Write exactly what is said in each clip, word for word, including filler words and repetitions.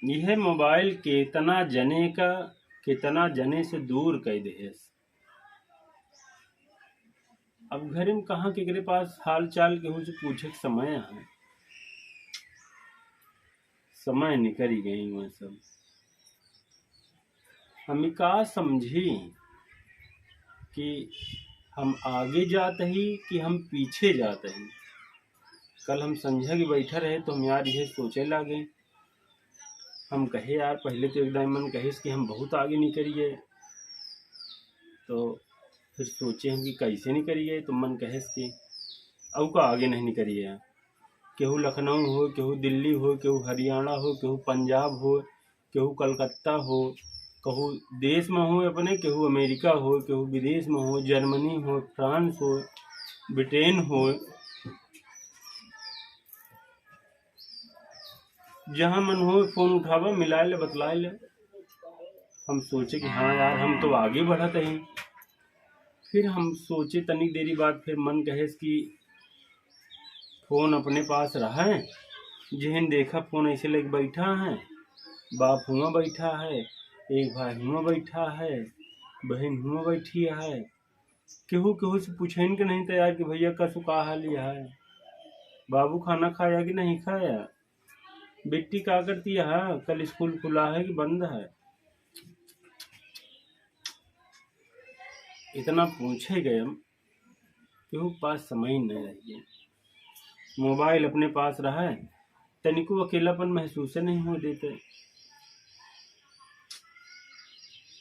यह मोबाइल केतना जने का, केतना जने से दूर कइ देहेस। अब घरे में कहाँ केकरे पास हाल चाल केहू से पूछे के समय है, समय निकरी गई वह सब। हम ई का समझी कि हम आगे जात ही कि हम पीछे जात ही। कल हम संझा के बैठा रहे तो हम यार यह सोचे लागे। हम कहे यार पहले तो एकदम मन कहेस कि हम बहुत आगे निकरिए, तो फिर सोचे हम कि कैसे निकरिए, तो मन कहेस कि अउ का आगे नहीं निकरिए। केहू लखनऊ हो, केहू दिल्ली हो, केहू हरियाणा हो, केहू पंजाब हो, केहू कलकत्ता हो, केहू देश में हो अपने, केहू अमेरिका हो, केहू विदेश में हो, जर्मनी हो, फ्रांस हो, ब्रिटेन हो, जहाँ मन हो फोन उठावा, मिलाए ले, बतलाए ले। हम सोचे कि हाँ यार, हम तो आगे बढ़त ही। फिर हम सोचे तनिक देरी बाद, फिर मन कहेस कि फोन अपने पास रहे, जेहन देखा फोन ऐसे लेके बैठा है, बाप हुआ बैठा है, एक भाई हुआ बैठा है, बहन हुआ बैठी है। केहू केहू से पूछेन के नहीं तैयार कि भैया कसु का हाल है, बाबू खाना खाया कि नहीं खाया, बिट्टी का करती है, कल स्कूल खुला है कि बंद है। इतना पूछे गए हम, केहू के पास समय ही नहीं रह गया। मोबाइल अपने पास रहा है, तनिको अकेलापन महसूस नहीं हो देते।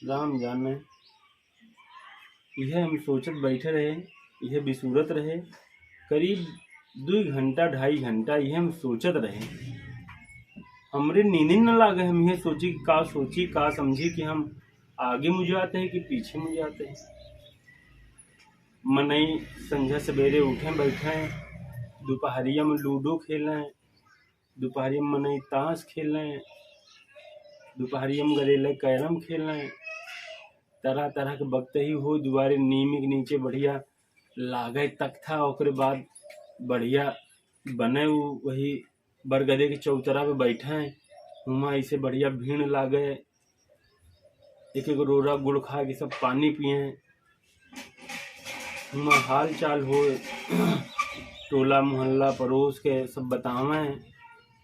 राम जाने, यह हम सोचत बैठे रहे, यह बिसूरत रहे। करीब दुई घंटा, ढाई घंटा यह हम सोचत रहे। हमरे नींद न लागे, हम यह सोची कि का सोची, का समझी कि हम आगे मुझे आते हैं कि पीछे मुझे आते हैं। मनई संझा सवेरे उठे, बैठे, दोपहरिया में लूडो खेलें, दोपहरिया में मनई ताश खेलें, दोपहरिया में गरेले कैरम खेलें, तरह तरह के बकतही हो, दुआरे नीम के नीचे बढ़िया लागे तख्ता, ओकरे बाद बढ़िया बने उ, वही बरगदे के चौतरा पे बैठे, हुआं ऐसे बढ़िया भीड़ लागे, एक एक रोरा गुड़ खा के सब पानी पिए, हुआं हाल चाल हो, टोला मोहल्ला पड़ोस के सब बतावें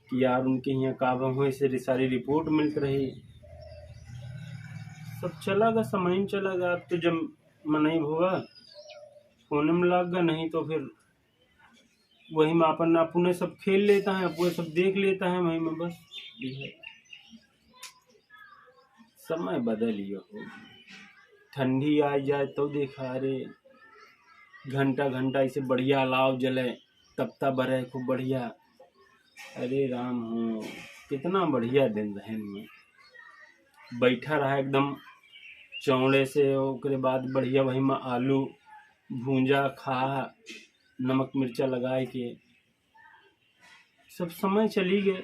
कि यार उनके यहाँ का भा हुए से सारी रिपोर्ट मिलत रही। सब चला गया, समय में चला गया। अब तो जब मनई भोगा फोन में लाग गया, नहीं तो फिर वही में अपन अपने सब खेल लेता है, अपने सब देख लेता है वही में, बस ये है। समय बदल गया हो। ठंडी आ जाए तो देखा, अरे घंटा घंटा ऐसे बढ़िया अलाव जले, तपता बरे खूब बढ़िया। अरे राम हो, कितना बढ़िया दिन रहे में। बैठा रहा एकदम चौड़े से, ओकरे बाद बढ़िया वही में आलू भूंजा खा, नमक मिर्चा लगाए के, सब समय चली गए।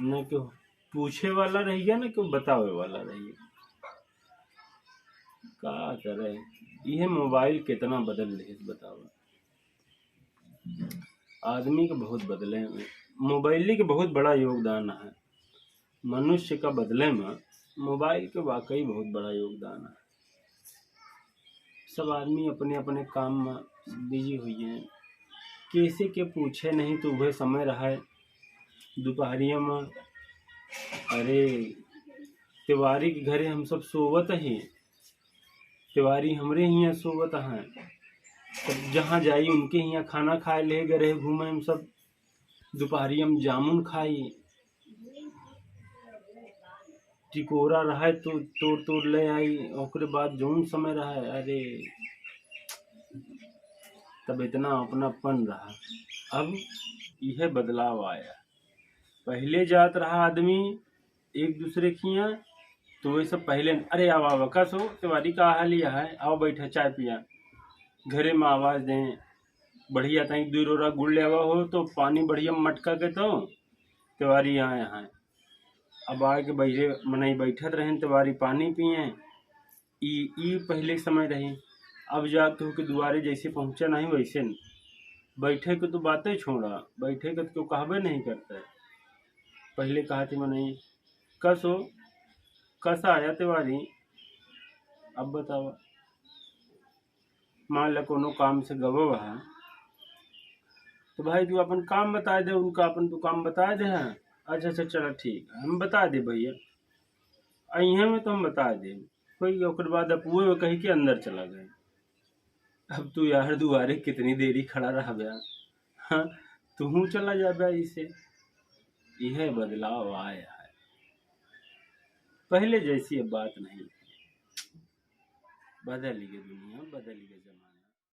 न केहू पूछे वाला रह गया, न केहू बतावे वाला रह गया। का करे, यह मोबाइल कितना बदल ले बतावा। आदमी के बहुत बदले, मोबाइल के बहुत बड़ा योगदान है मनुष्य का बदले में। मोबाइल के वाकई बहुत बड़ा योगदान है। सब आदमी अपने अपने काम में बिजी हुई हैं। कैसे के पूछे नहीं तो वह समय रहा है दोपहरिया में। अरे तिवारी के घरे हम सब सोवत ही, तिवारी हमरे हियाँ सोवत हैं। तब जहाँ जाई उनके हियाँ खाना खाए ले गए रहे घूमे हम सब। दोपहरिया में जामुन खाई, टिकोरा रहे तो तोड़ तोड़ ले आई। ओकरे बाद जौन समय रहे, अरे तब इतना अपनापन रहा। अब यह बदलाव आया। पहले जात रहा आदमी एक दूसरे के हियाँ, तो वही सब पहले, "अरे आवा आवा, कस हो तिवारी, का हाल है? आओ बैठा, चाय पिया।" घरे में आवाज दें, बढ़िया ताई दू रोरा गुड़ ले आवा हो, तो पानी बढ़िया मटका के तो तिवारी यहाँ यहाँ। अब आके बैठे मनई बैठत रहें, तिवारी पानी पिए। ई ई पहले के समय रही। अब जात हो के दुआरे जैसे पहुँचा नहीं वैसे न। बैठे के तो बातें छोड़ा, बैठे के तो कहबे नहीं करता है। पहिले कहा थी मनई, "कस हो, कस आया तिवारी? अब बतावा।" मान ला कोनो काम से गवा वहाँ, तो भाई तू अपन काम बताए दे, उनका अपन तू काम बताए दे। हाँ, अच्छा अच्छा, चला ठीक है, हम बताए दे भैया, अइहे में तो हम बताए दे। कोई ओकर बाद अपुए में कही के अंदर चला गए। अब तू यार दुआरे कितनी देरी खड़ा रहबे? हाँ, तू चला जाबे इसे। यह बदलाव आया है, पहले जैसी अब बात नहीं। बदल गई दुनिया, बदल गया जमाना।